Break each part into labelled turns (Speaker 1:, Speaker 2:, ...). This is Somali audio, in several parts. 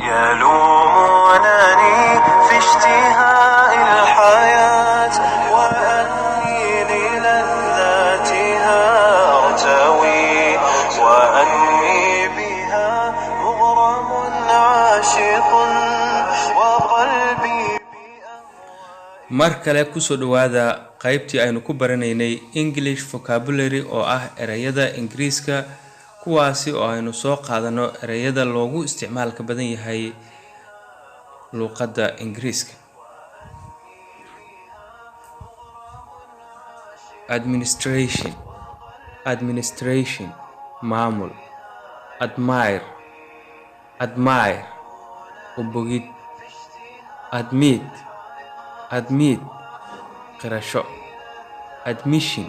Speaker 1: يلومونني في اشتهاء الحياة وأني للذاتها أرتوي وأني بها مغرم عاشق وقلبي.
Speaker 2: Mar kale kusoo dhawaada qaybtii aynu ku baranaynay English vocabulary, oo ah ereyada Ingiriiska, kuwaasi oo aynu soo qaadano ereyada loogu isticmaalka badan yahay luuqadda Ingiriiska. Administration, administration, maamul. Admire, admire, u bogid. Admit, admit, qirasho. Admission,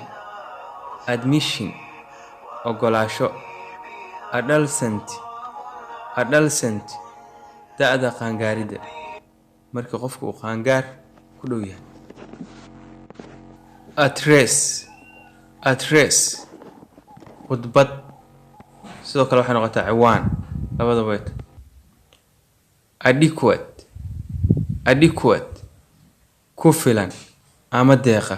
Speaker 2: admission, ogolaansho. Adolescent, adolescent, da'da qaangaaridda, marka qofku uu qaangaar ku dhow yahay. Address, address, khudbad. Sidoo kale waxay noqotaa ciwaan, labadaba way tahay. Adequate, adequate, ku filan ama deeqa.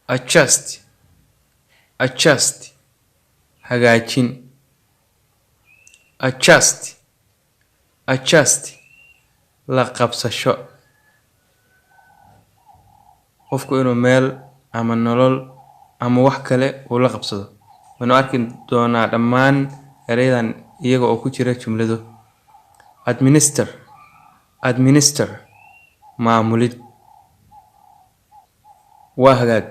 Speaker 2: Adjust, adjust, hagaajin. Adjust, adjust, la qabsasho, qofku inuu meel ama nolol ama wax kale uu la qabsado. Waynu arki doonaa dhammaan ereyadan iyaga oo ku jira jumlado. Administer, administer, maamulid. Waa hagaag,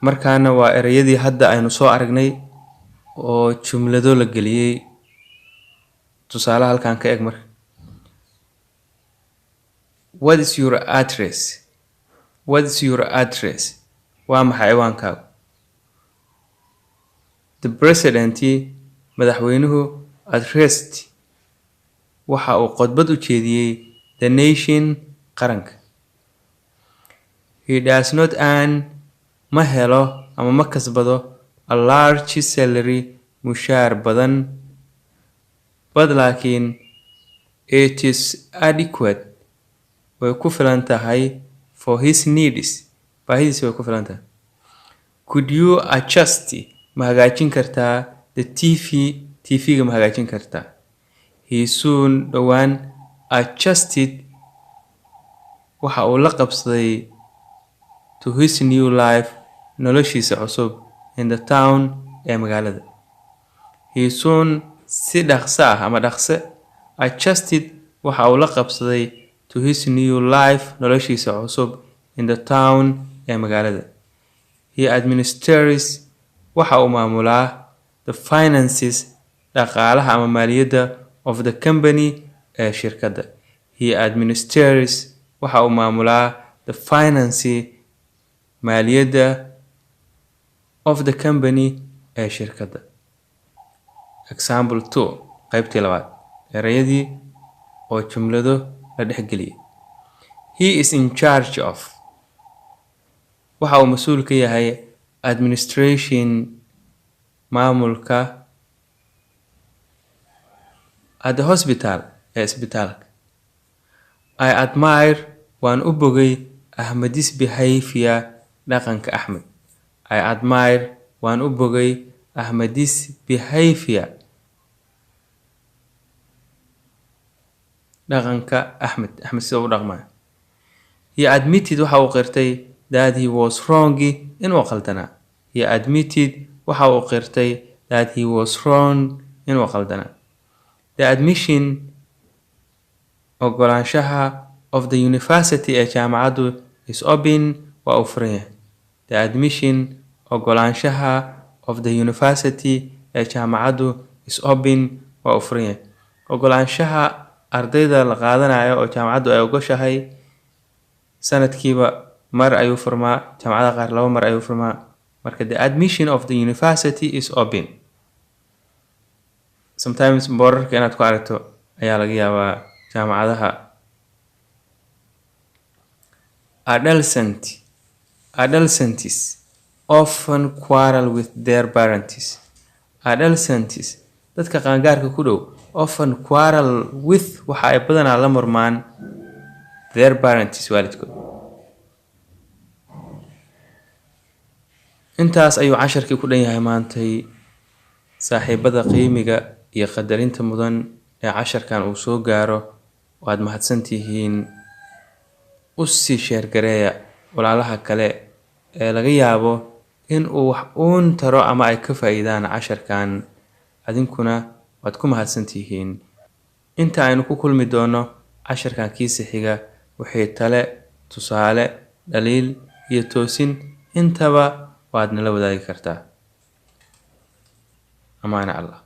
Speaker 2: markaana waa ereyadii hadda aynu soo aragnay oo jumlado la geliyey. Tusaale halkan ka eg marka. What is your address? What is your address? Waa maxay ciwaankaagu? The president, madaxweynuhu, addressed, waxa uu khudbad u jeediyey, the nation, qaranka. He does not earn, ma helo ama ma kasbado, a large salary, mushaar badan, but, laakiin, it is adequate, way ku filan tahay, for his needs, baahidiisa way ku filan tahay. Could you adjust, ma hagaajin kartaa, the TV, TV-ga ma hagaajin kartaa? He soon, dhowaan, adjusted, waxa uu la qabsaday, to his new life, noloshiisa cusub, in the town, ee magaalada. He soon, si dhaqso ah ama dhaqse, adjusted, waxa uu la qabsaday, to his new life, noloshiisa cusub, in the town, ee magaalada. He administers, waxa uu maamulaa, the finances, dhaqaalaha ama maaliyadda, of the company, ee shirkadda. He administers, waxa uu maamulaa, the finance, maaliyadda, of the company, ee shirkadda. Example 2, qaybtii labaad, ereyadii oo jumlado la dhexgeliyay. He is in charge of, waxa uu mas-uul ka yahay, administration, maamulka, at the hospital, ee isbitaalka. I admire, waan u bogay, Ahmed's behavior, dhaqanka Axmed. I admire, waan u bogay, Ahmed's behavior, dhaqanka Axmed, Axmed sida u dhaqmayo. He admitted, waxa uu qirtay, that he was wrong, inuu qaldanaa. He admitted, waxa uu qirtay, that he was wrong, inuu qaldanaa. The admission, ogolaanshaha, of the university, ee jaamacaddu, is open, waa uu furan yahay. The admission, ogolaanshaha, of the university, ee jaamacaddu, is open, waa uu furan yahay. Ogolaanshaha ardayda la qaadanayo oo jaamacaddu ay ogoshahay sanadkiiba mar ayuu furmaa, jaamacadaha qaar laba mar ayuu furmaa. Marka the admission of the university is open. Sometimes boorarka inaad ku aragto ayaa laga yaabaa jaamacadaha. Adolescent, adolescents often quarrel with their parents. Adolescents, Dadka qaangaarka ku dhow, often quarrel with, waxa ay badanaa la murmaan, their parents, waalidkood. Intaas ayuu casharkii ku dhan yahay maantay. Saaxiibada qiimiga iyo qadarinta mudan ee casharkan uu soo gaaro, waad mahadsantihiin. U sii share gareeya walaalaha kale ee laga yaabo in uu wax uun taro ama ay ka faa'iidaan casharkan. Adinkuna waad ku mahadsantihiin. Inta aynu ku kulmi doono casharkan kiisa xiga, wixii tale, tusaale, dhaliil iyo toosin intaba waad nala wadaagi kartaa. Amaana Allah.